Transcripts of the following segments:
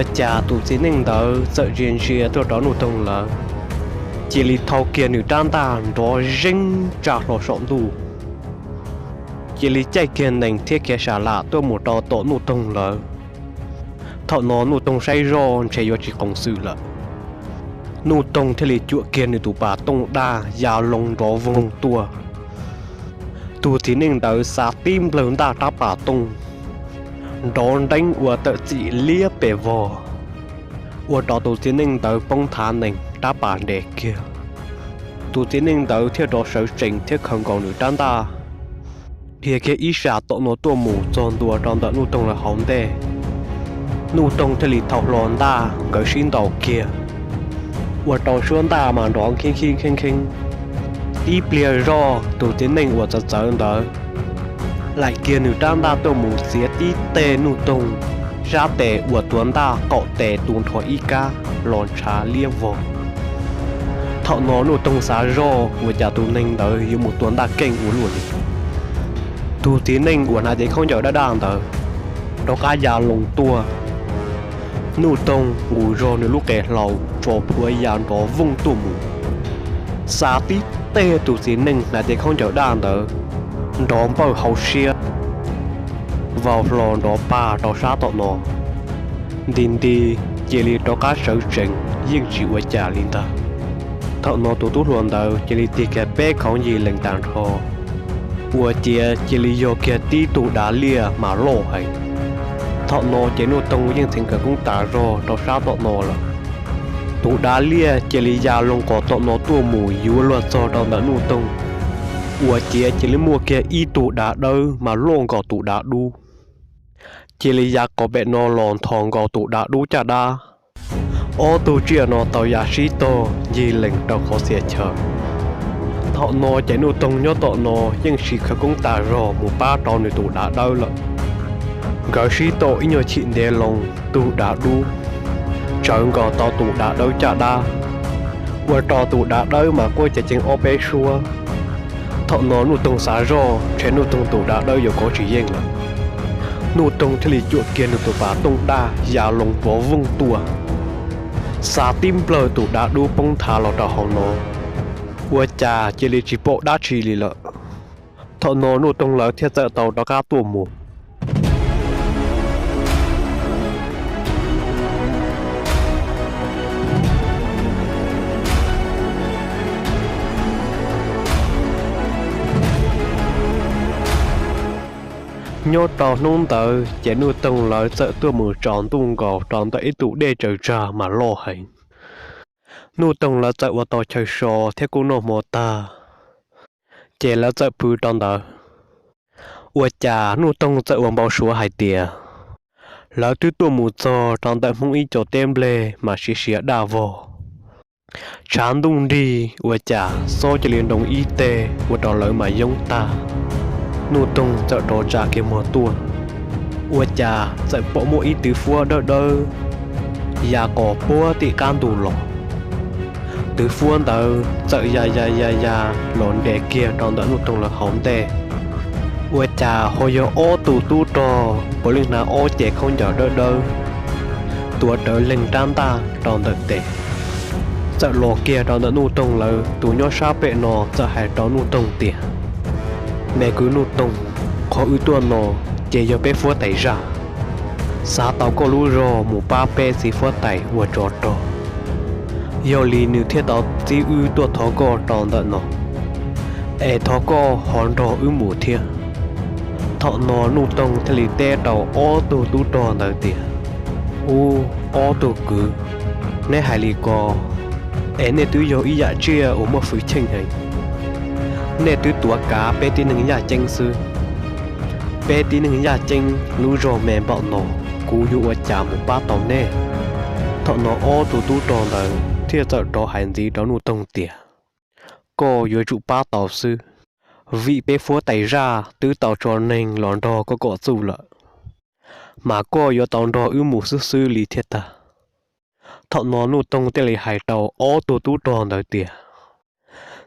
Ua cas tus txiv neej ntawd txawm ntsia ntsia tuaj rau Nuj Toog lawv, cia li thau kiag nws rab ntaj nrov zeeb tsa hlo saum ntuj, cia li caij kiag nees thiab khiav sam lam tuaj mus rau tom Nuj Toog lawv. Thaum no Nuj Toog saib zoj ntshe yuav tsis qoom xwm lawm, Nuj Toog thiaj li cuam kiag nws tus pas tooj daj ya loo nrov voog tuaj. Tus txiv neej ntawd xav tib nplawg ntaj rab pas tooj, nrov nreeb ua tawm txim liab pes vog, ua rau tus txiv neej ntawd poob thav nees rab pas nres kiag. Tus txiv neej ntawd thiaj rov sawv tsees thiab khaws nkaus nws rab ntaj, dhia kiag ib sab tom no tuaj mus txog ntua rau ntawm Nuj Toog lawv hauv ntej. Nuj Toog thiaj li thau hlo ntaj nkawd sib ntaus kiag, ua rau suab ntaj mas nrov nkheeb nkheeb nkheeb nkheeb. Tib pliag zoj tus txiv neej uas txawv txawv ntawd laim kiag nws rab ntaj tuaj mus txiav tib teg Nuj Toog sab tes uas tuav ntaj qaum tes tu nrho ib kab los ntshav liab vog. Thaum no Nuj Toog xav zoj ua cas tus neeg ntawd yuav mus tua ntaj keej ua luaj li. Tus txiv neej uas hnav cev khaub ncaws daj daj ntawd rov qab ya loo tuaj. Nuj Toog nqus zog nws lub qe hlau tso plhuav ya nrov vooj tuaj mus, xa tib teg tus txiv neej hnav cev khaub ncaws daj ntawd nrov npawj hauv siab vau hlo nrov pag rau sab tom no. Nti nti cia li rov qab sawv tsees yeej tsis ua cas li ntag. Thaum no tus tub hluas ntawd cia li tig kiag peb khoov yig lees tag nrho, ua ciav cia li yog kiag tib tug dav liaj mas loj heev. Thaum no ces Nuj Toog yeej txheev khawv koob tas zog rau sab tom no lawm. Tus dav liaj cia li ya loo qos tom no tuaj mus yuav luag txog rau ntawm Nuj Toog, ua ciav cia li muaj kiag ib tug dav dawb mas loj nkaus tus dav dub cia li ya qos pem no los nthos nkaus tus dav dub caj dab. Ob tug tsiaj no tau ya sib tog ncig lees rau qhov txhia chaw. Thaum no ces Nuj Toog nyob tom no yeej siv khawv koob tas zog mus pab rau nws tus dav dawb lawm. Nkawd sib tom ib nyuag chim ntev loo, tus dav dub tsawv nkaus tau tus dav dawb caj dab, ua rau tus dav dawb mas quaj ceev ceev ob peb suab. Thaum no Nuj Toog xav zoj ntshe Nuj Toog tus dav dawb yuav kov tsis yeej lawm. Nuj Toog thiaj li cuam kiag nws tus pas tooj daj ya loo nrov vooj tuaj, xa tib nplawg tus dav dub poob nthav los rau hauv no, ua cas cia li tsis pom dab tsi li lawm. Thaum no Nuj Toog lawv thiaj txawm tau rov qab tuaj mus. Nyob rau hnub ntawd ces Nuj Toog lawv txawm tuaj mus tsaus ntuj nkaus rau ntawm ib tug dej tsaws tsag mas loj heev. Nuj Toog lawv txawm ua tau chaw so thiab kuj noj hmo tag, ces lawv txawm pw rau ntawd. Ua cas Nuj Toog txawm ua npau suav hais tias lawv twb tuaj mus txog rau ntawm Hmoob ib co teb nplej mas siav siav daj vog, tshav ntuj nrig ua cas xob cia li nroo ib teg ua rau lawv mas yoob tag. Nuj Toog txawm rov tsa kiag muag tuaj, ua cas txawm pom muaj ib twv fuab dawb dawb ya qos puag tim qab ntug los. Twv fuab ntawd txawm ya ya ya ya los nres kiag rau ntawm Nuj Toog lawv hauv ntej. Ua cas ho yog ob tug tub rog puav leej hnav ob cev khaub ncaws dawb dawb, tuav rawv leeg rab ntaj rau ntawm tes, txawm los kiag rau ntawm Nuj Toog lawv. Tus nyob sab pem no txawm hais rau Nuj Toog tias, Me kwv Nuj Toog, qhov wb tuaj no ces yog peb fuab tais zaj, xav tau koj lub zog mus pab peb txiv fuab tais ua tsov rog, yog li nws thiaj tau txib wb tuaj thov koj rau ntawm no, es thov koj ho nrog wb mus thiab. Thaum no Nuj Toog thiaj li teb rau ob tug tub rog ntawd tias, Ub, ob tug kwv, neb hais li ko, es nej twb yog ib yam tsiaj uas muaj hwj chim heev. Nej twb tuav kav peb tib neeg yaj ceeb xwb. Peb tib neeg yaj ceeb lub zog me npaum no, kuv yuav ua cas mus pab tau nej? Thaum no ob tug tub rog ntawd thiaj txawm rov hais ntxiv rau Nuj Toog tias, Koj yuav tsum pab tau xwb, vim peb fuab tais zaj twb tau tso neeg los nrog koj kom txuj lawm, mas koj yuav tau nrog wb mus xwb xwb li thiaj tag. Thaum no Nuj Toog thiaj li hais rau ob tug tub rog ntawd tias,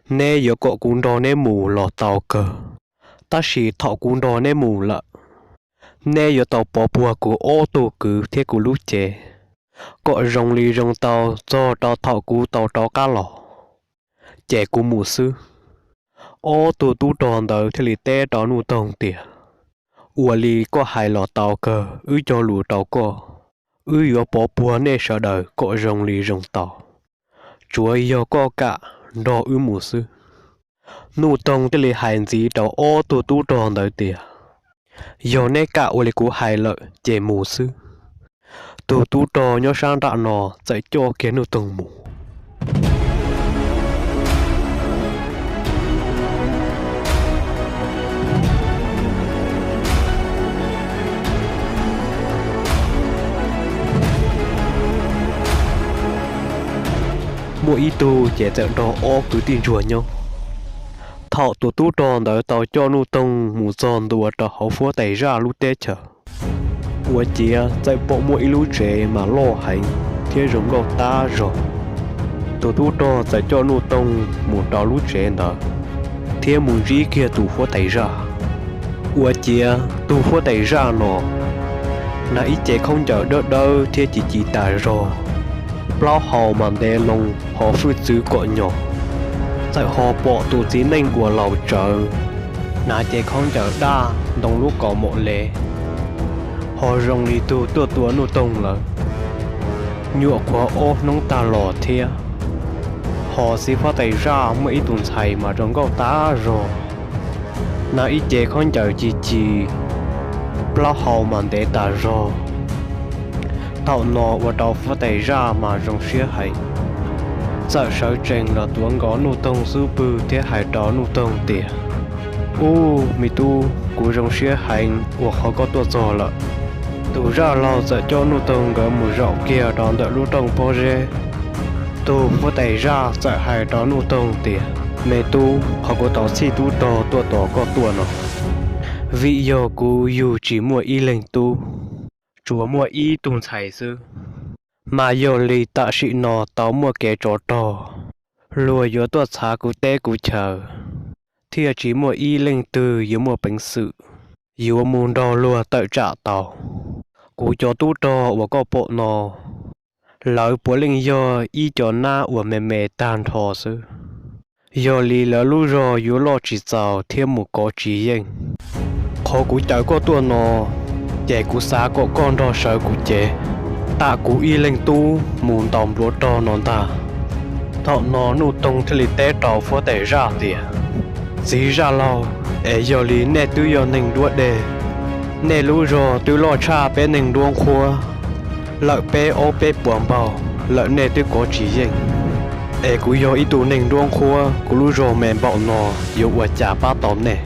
Neb yuav kom kuv nrog neb mus los tau kawg, tab sis thaum kuv nrog neb mus lawm, neb yuav tau pov puag kuv ob tug kwv thiab kuv lub cev. kom zoo li zoo tau txog rau thaum kuv tau rov qab los, ces kuv mus xwb. Ob tug tub rog ntawd thiaj li teb rau Nuj Toog tias, ua li koj hais los tau kawg, wb cog lus rau koj, wb yuav pov puag nej sawv daws kom zoo li zoo tau, tsuav yog koj kam nrog wb mus xwb. Nuj Toog thiaj li hais ntxiv rau ob tug tub rog ntawd tias, yog neb kam ua li kuv hais lawm ces mus xwb. Tus tub rog nyob sab nram no txawm coj kiag Nuj Toog mus. Muaj ib tug ces txawm nrog ob kwv tij ntsuag nyob. Thaum tus tub rog ntawd tau coj Nuj Toog mus txog ntua rau hauv huab tais zaj lub teb chaws, ua ciav txawm pom muaj ib lub tsev mas loj heev thiab zoo nkauj tab zog. Tus tub rog txawm coj Nuj Toog mus rau lub tsev ntawd thiab mus ntsib kiag tus huab tais zaj. Ua ciav tus huab tais zaj no hnav ib ce khaub ncaws dawb dawb thiab ci ci tas zog, plaub hau mas ntev loo ho hwj txwv kom nyos, txawm ho pom tus txiv neej uas laus tsawv hnav ce khaub ncaws daj ntoo lub kaus mom le, ho zoo li tug tuaj tua Nuj Toog lawm, nyuam qhuav ob hnub tag los thiab. Ho txiv huab tais zaj muaj ib tug ntxhais mas zoo nkauj tab zog, hnav ib ce khaub ncaws ci ci, plaub hau mas ntev tas zog. Thaum no ua rau huab tais zaj mas zoo siab heev, txawm sawv tsees los tuav nkaus Nuj Toog xub pwg thiab hais rau Nuj Toog tias, ub, me tub, kuv zoo siab heev uas qhov koj tuaj txog lawm. Tus zaj laug txawm coj Nuj Toog nkawd mus zaum kiag rau ntawm lub rooj pob zeb. Tus huab tais zaj txawm hais rau Nuj Toog tias, me tub, qhov kuv tau txhij tub rog tuaj tos koj tuaj no, vim yog kuv yug tsis muaj ib leeg tub, tsuas muaj ib tug ntxhais xwb. Mas yog li tam sim no tau muaj kev tsov rog, luag yuav tuaj txhav kuv teb kuv chaw, thiaj tsis muaj ib leej twg yuav muaj peev xwm yuav mus nrog luag tawm tsam tau. Kuv cov tub rog uas koj pom no, lawv puav leej yog ib co nab uas me me tag nrho xwb. Yog li lawv lub zog yuav loj tsis txaus thiab mus kov tsis yeej. Qhov kuv caw koj tuaj no, ces kuv xav kom koj nrog sawv kuv cev, tam kuv ib leeg tub mus ntaus npluav rog no ntag. Thaum no Nuj Toog thiaj li teb rau huab tais zaj tias, txiv zaj laug, es yog li nej twb yog neeg nruab dej, nej lub zog twb loj tshaj peb neeg nruab nqhuab lawm peb ob peb puas npaug lawm, nej twb kov tsis yeej. Es kuv yog ib tug neeg nruab nqhuab, kuv lub zog me npaum no yuav ua cas pab tau nej?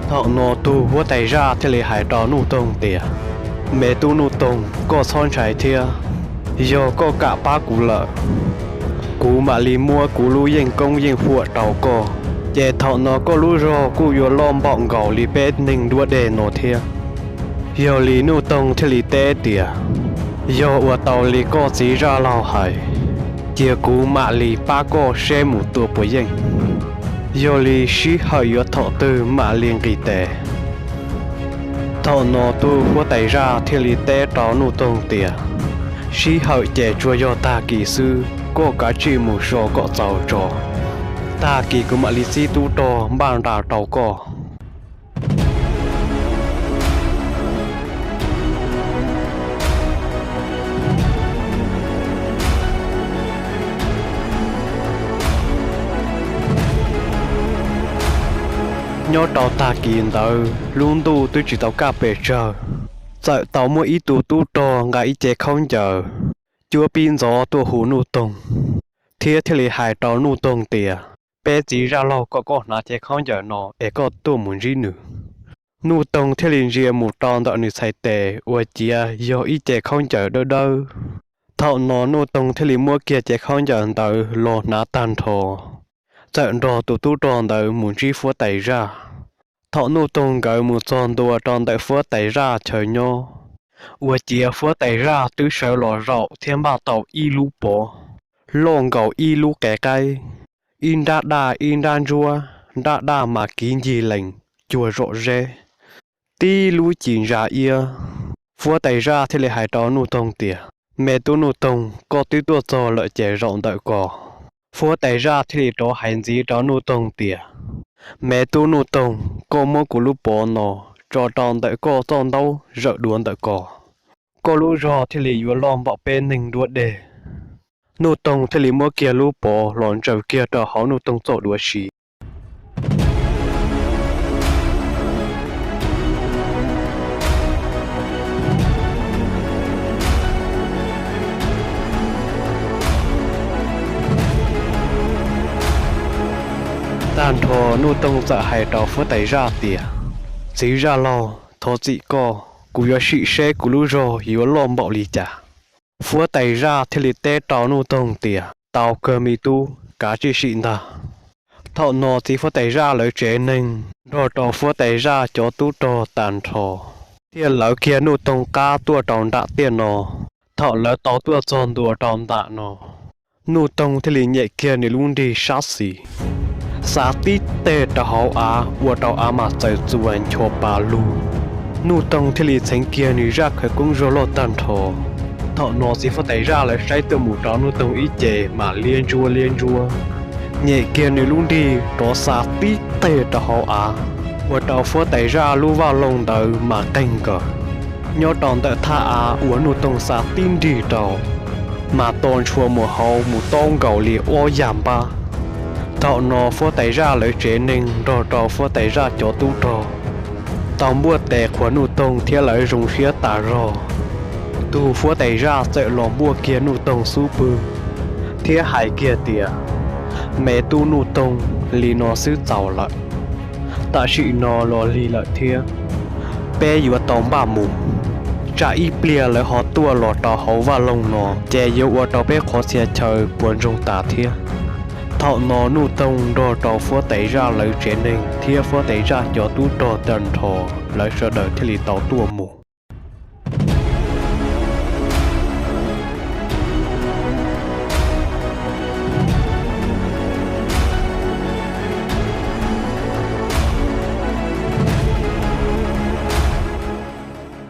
Thaum no tus huab tais zaj thiaj li hais rau Nuj Toog tias, me tub Nuj Toog, koj txhob ntshai thiab. Yog koj kam pab kuv lawm, kuv mam li muab kuv lub yeej koob yeej huam rau koj, ces thaum no koj lub zog kuj yuav loj npaum nkaus li peb neeg nruab dej no thiab. Yog li Nuj Toog thiaj li teb tias, yog ua tau li koj txiv zaj laug hais, cia kuv mam li pab koj seb mus tua puas yeej. Yog li sij hawm yuav thaum twg mam li nqis tes. Thaum no tus huab tais zaj thiaj li teb rau Nuj Toog tias, sij hawm ces tsuas yog tag kis xwb, koj kav tsij mus so kom txaus tso, tag kis kuv mam li txib tub rog npaj nra rau koj. Nyob rau tag kis ntawd lub ntuj twb tsis tau kaj pes tsawg, txawm tau muaj ib tug tub rog nqa ib ce khaub ncaws cuab pib ntxov tuaj hu Nuj Toog, thiab thiaj li hais rau Nuj Toog tias, peb txiv zaj laug kom koj hnav ce khaub ncaws no es koj tuaj mus ntsib nws. Nuj Toog thiaj li ntsia mus rau ntawm nws txhais tes ua ciav yog ib ce khaub ncaws dawb dawb. Thaum no Nuj Toog thiaj li muab kiag ce khaub ncaws ntawd los hnav tag nrho, txawm nrog tus tub rog ntawd mus ntsib huab tais zaj. Thaum Nuj Toog nkawd mus txog ntua rau ntawm huab tais zaj chaw nyob, ua ciav huab tais zaj twb sawv los zaum thiab npaj tau ib lub pov loj nkaus ib lub qe qaib, ib nrab daj ib nrab ntsuab, nrab daj mas kiv ncig lees cuag zom zeb, tib lub ci ntsa iab. Huab tais zaj thiaj li hais rau Nuj Toog tias, Me tub Nuj Toog, koj twb tuaj txog lawm ces zaum ntawm ko. Fuab tais zaj thiaj li rov hais ntxiv rau Nuj Toog tias, Me tub Nuj Toog, koj muab kuv lub pov no tso rau ntawm koj txoj ntaub zawm duav ntawm ko, koj lub zog thiaj li yuav loj npaum peb neeg nruab dej. Nuj Toog thiaj li muab kiag lub pov los ntsaws kiag rau hauv Nuj Toog txoj duav siv. Tag nrho Nuj Toog txawm hais rau Fuab tais zaj tias, Txiv zaj laug, thov txim koj, kuv yuav sim seb kuv lub zog yuav loj npaum li cas. Fuab tais zaj thiaj li teb rau Nuj Toog tias, Tau kawg me tub, kav tsij sim ntag. Thaum no txiv Fuab tais zaj lawv tsev neeg nrog rau Fuab tais zaj cov tub rog tag nrho thiaj lawv kiag Nuj Toog qab tuaj rau nram tiaj no. Thaum lawv tau tuaj txog ntua rau nram no, Nuj Toog thiaj li nyem kiag nws lub nrig sab xis, xa tib teg rau hauv av ua rau av mas txawm txuas ncho pa lug. Nuj Toog thiaj li txheev kiag nws zaj khawv koob zog loj tag nrho. Thaum no txiv Fuab tais zaj lawv saib tuaj mus rau Nuj Toog ib ce mas liab ntsuab liab ntsuab, nyem kiag nws lub nrig rov xa tib teg rau hauv av, ua rau Fuab tais zaj lub vaj loog ntawd mas qeeg nkaus. Nyob rau ntawm thaj av uas Nuj Toog xa tib nrig rau mas to ntshua mus hauv mus taub nkaus li ob yag npab. Thaum no Fuab tais zaj lawv tsev neeg nrog rau Fuab tais zaj cov tub rog tau npuaj tes qhuas Nuj Toog thiab lawv zoo siab tas zog. Tus Fuab tais zaj txawm los npuaj kiag Nuj Toog xub pwg thiab hais kiag tias, Me tub Nuj Toog, li no xwb txaus lawm. Tam sim no los lig lawm thiab, peb yuav tau npaj mus, tsam ib pliag lawv ho tuaj los rau hauv vaj loog no ces yuav ua rau peb qhov txhia chaw puas ntsoog tas thiab. Thaum no Nuj Toog nrog rau Fuab tais zaj lawv tsev neeg thiab Fuab tais zaj cov tub rog tag nrho lawv sawv daws thiaj li tau tuaj mus.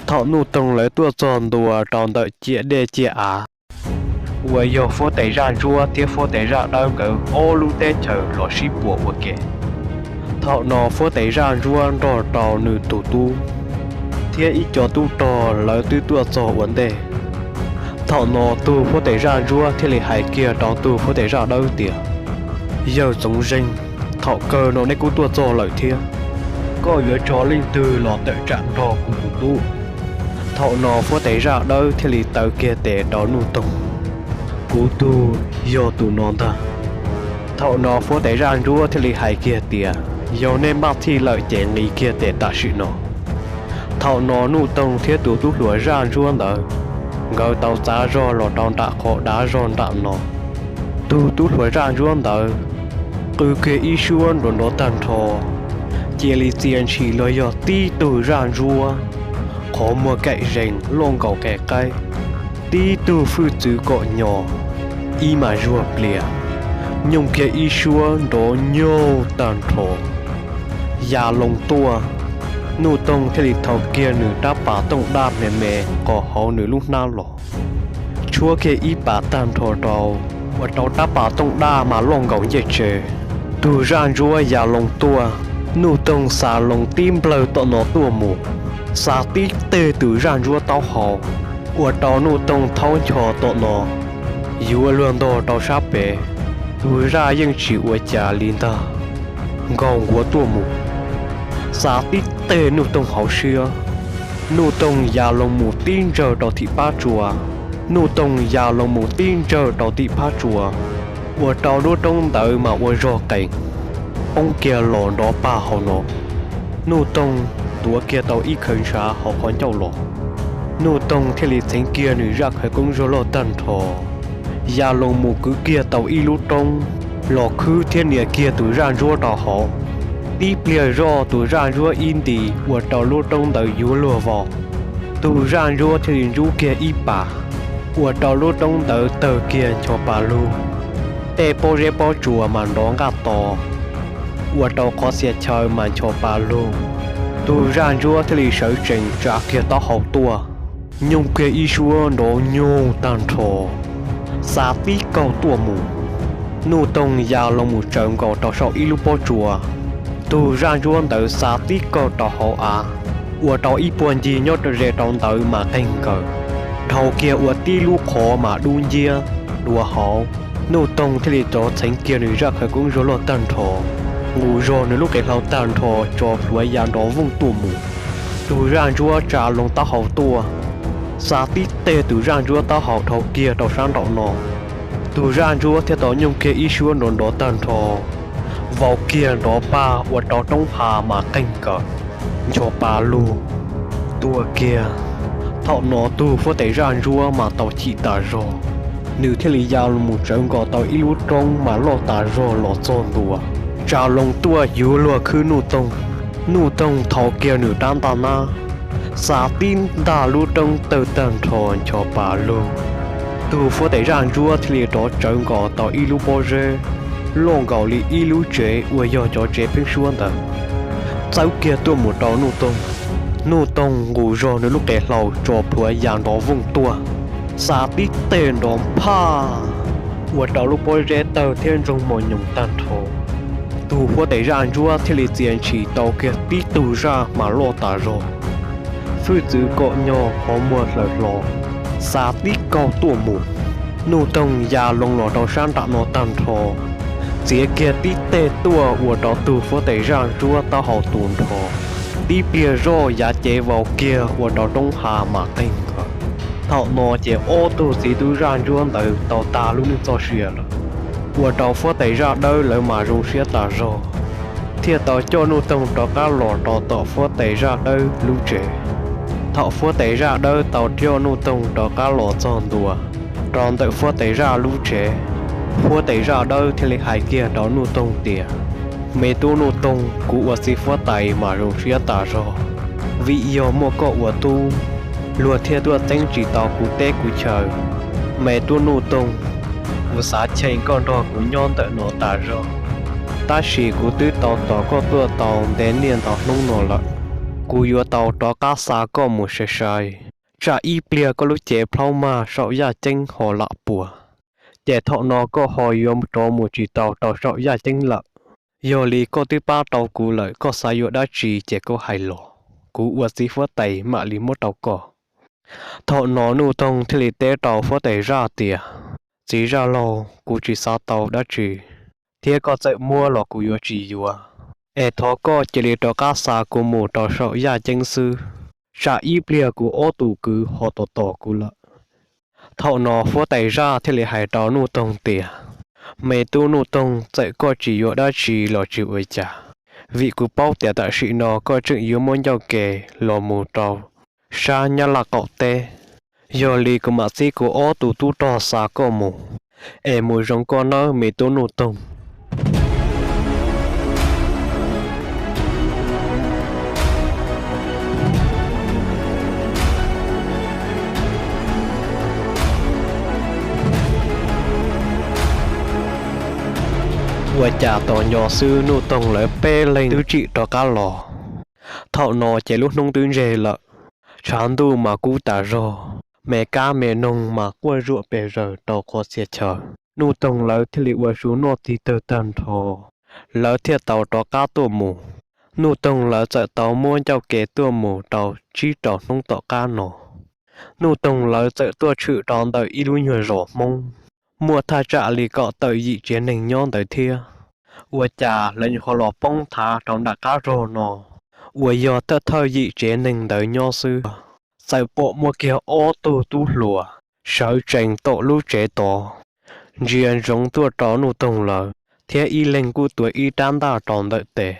Thaum Nuj Toog lawv tuaj txog ntua rau ntawm ciam dej ciam av uas yog Fuab tais zaj ntsuab thiab Fuab tais zaj dawb nkawd ob lub teb chaws los sib puas ua ke, thaum no Fuab tais zaj ntsuab nrog rau nws tus tub thiab ib co tub rog lawv twb tuaj txog ua ntej. Thaum no tus Fuab tais zaj ntsuab thiaj li hais kiag rau tus Fuab tais zaj dawb tias, Yawg Txoov Zeeg, thaum kawg no nej kuj tuaj txog lawm thiab, koj yuav tso leej twg los tawm tsam nrog kuv tus tub? Thaum no Fuab tais zaj dawb thiaj li taw kiag tes rau Nuj Toog, Kuv tug yog tus no ntag. Thaum no Fuab tais zaj ntsuab thiaj li hais kiag tias, Yog nej npaj txhij lawm ces nqis kiag tes tam sim no. Thaum no Nuj Toog thiab tus tub hluas zaj ntsuab ntawd nkawd tau txav zog los rau nram qhov dav zog nram no. Tus tub hluas zaj ntsuab ntawd qw kiag ib suab nrov nrov tag nrho, cia li txia ntshis los yog tib tug zaj ntsuab qhov muag kaim zees loj nkaus qe qaib, tib tug hwj txwv kom nyo, ib mas zuag plias, nyooj kiag ib suab nrov nyaug tag nrho ya loo tuaj. Nuj Toog thiaj li thau kiag nws rab pas tooj daj me me qos hauv nws lub hnab los, tshuab kiag ib pas tag nrho rau, ua rau rab pas tooj daj mas loj nkaus ncej tsev. Tus zaj ntsuab ya loo tuaj, Nuj Toog xa loo tib nplawg tom no tuaj mus, xa tib teg tus zaj ntsuab taub hau, ua rau Nuj Toog thaub ncho tom no yuav luag ntog rau sab pem. Tus zaj yeej tsis ua cas li ntag, nkaus nkuav tuaj mus, xa tib teg Nuj Toog hauv siab. Nuj Toog ya loo mus tib ntsawg rau tim phab tsua, Nuj Toog ya loo mus tib ntsawg rau tim phab tsua, ua rau lub roob ntawd mas ua zog qees, poob kiag los nrov pag hauv no. Nuj Toog tuav kiag tau ib khawv ntshav hauv qhov ncauj los, Nuj Toog thiaj li txheev kiag nws zaj khawv koob zog loj tag nrho, ya loo mus kwv kiag tau ib lub roob los khwb thiab nias kiag tus zaj ntsuab rau hauv. Tib pliag zoj tus zaj ntsuab ib nti, ua rau lub roob ntawd yuav luag vau. Tus zaj ntsuab thiaj li ntsub kiag ib pas, ua rau lub roob ntawd tawg kiag ncho pa lug, tej pob zeb pob tsuas mas nrov nqaj to, ua rau qhov txhia chaw mas ncho pa lug. Tus zaj ntsuab thiaj li sawv tsees tsa kiag taub hau tuaj, Nyooj kiag ib suab nrov nyoog tag nrho, xa tib kaug tuaj mus. Nuj Toog ya loo mus tsawv nkaus rau saum ib lub pob tsuas. Tug zaj ntsuab ntawd xa tib kaug rau hauv av, ua rau ib puag ncig nyob ze rau ntawd mas qeeg nkaws, dhau kiag ua tib lub qhov mas dub nciab dua hauv. Nuj Toog thiaj li rov txheev kiag nws zaj khawv koob zog loj tag nrho, nqus zog nws lub qe hlau tag nrho tso plhuav ya nrov vooj tuaj mus. Tug zaj ntsuab tsa loo taub hau tuaj, xa tib teg tug zaj ntsuab taub hau dhau kiag rau sab nraum no. Tug zaj ntsuab thiaj tau nyooj kiag ib suab nrov nrov tag nrho, vau kiag nrov pag ua rau roob hav mas qeeg nkaws, ncho pa lug, tuag kiag. Thaum no tug fuab tais zaj ntsuab mas tau chim tas zog, nws thiaj li ya los mus tsawv nkaus tau ib lub roob mas loj tas zog los txog ntua, tsa loo tuaj yuav luag khwb Nuj Toog. Nuj Toog thau kiag nws rab ntaj nab, xa tib ntaj lub roob tawg tag nrho ncho pa lug. Tug fuab tais zaj ntsuab thiaj li rov tsawv nkaus tau ib lub pob zeb loj nkaus li ib lub tsev uas yog cov tsev pheeb suab ntawd, txawb kiag tuaj mus rau Nuj Toog. Nuj Toog nqus zog nws lub qe hlau tso plhuav ya nrov vooj tuaj, xa tib teg nrov phaj, ua rau lub pob zeb tawg thiab ntsoog mos nyoos tag nrho. Tug fuab tais zaj ntsuab thiaj li txia ntshis tau kiag tib tug zaj mas loj tas zog, hwj txwv kom nyo qhov muag hlaws hlo, xa tib kaug tuaj mus. Nuj Toog ya loo los rau sab nram no tag nrho, txiav kiag tib teg tuaj ua rau tug fuab tais zaj ntsuab taub hau tu nrho, tib pliag zoj yav cev vau kiag ua rau roob hav mas qeeg nkaws. Thaum no ces ob tug txiv tub zaj ntsuab ntawd tau tag lub neej txoj sia lawm, ua rau fuab tais zaj dawb lawv mas zoo siab tas zog, thiaj tau coj Nuj Toog rov qab los rau tom fuab tais zaj dawb lub tsev. Thaum fuab tais zaj dawb tau coj Nuj Toog rov qab los txog ntua rau ntawm fuab tais zaj lub tsev, fuab tais zaj dawb thiaj li hais kiag rau Nuj Toog tias, Me tub Nuj Toog, kuv ua txiv fuab tais mas zoo siab tas zog, vim yog muaj koj ua tub, luag thiaj tuaj txeeb tsis tau kuv teb kuv chaw. Me tub Nuj Toog, kuv xav cheem koj nrog kuv nyob ntawm no tas zog, tab sis kuv twb tau tos koj tuaj tau ntev niaj ntau hnub no lawm. Kuv yuav tau rov qab xa koj mus sai sai, tsam ib pliag koj lub cev plhaub mag saum yaj ceeb ho lam puas, ces thaum no koj ho yuav rov mus tsis tau rau saum yaj ceeb lawm. Yog li koj twb pab tau kuv lawm, koj xav yuav dab tsi ces koj hais los, kuv ua txiv fuab tais mam li muab rau koj. Thaum no Nuj Toog thiaj li teb rau fuab tais zaj tias, Txiv zaj laug, kuv tsis xav tau dab tsi, thiab koj txawm muab los kuv yuav tsis yuav. Es thov koj cia li rov qab xa kuv mus rau saum yaj ceeb xwb, tsam ib pliag kuv ob tug kwv ho tos tos kuv lawm. Thaum no fuab tais zaj thiaj li hais rau Nuj Toog tias, Me tub Nuj Toog, txawm koj tsis yuav dab tsi los tsis ua cas, vim kuv paub tias tam sim no koj tseem yuav muab ncauj ke los mus rau sab Nyab Laj qaum teb. Yog li kuv mam txib kuv ob tug tub rog xa koj mus, es mus zoo koj nawb me tub Nuj Toog. Ua cas tos nco xwb Nuj Toog lawv peb leeg twb tsim rov qab los. Thaum no ces lub hnub twb ntseg lawm, tshav ntuj mas kub tas zog, me kab me noog mas quaj zuam pes zaws rau qhov txhia chaw. Nuj Toog lawv thiaj li ua su noj tig tawg tag nrho, lawv thiaj tau rov qab tuaj mus. Nuj Toog lawv txawm tau muab ncauj ke tuaj mus rau tsib rau hnub tom qab no. Nuj Toog lawv txawm tuaj tshwm rau ntawm ib lub nyuag zos Hmoob, muaj thaj tsam li kaum tawm yim tsev neeg nyob ntawd thiab. Ua cas lawv nyuam qhuav los poob thav rau nram qab zog no, uas yog thawj thawj yim tsev neeg ntawd nyob xwb, txawm pom muaj kiag ob tug tub hluas sawv tsees tom lub tsev tod, ntsia ntsoov tuaj rau Nuj Toog lawv, thiab ib leeg kuj tuav ib rab ntaj rau ntawm tes.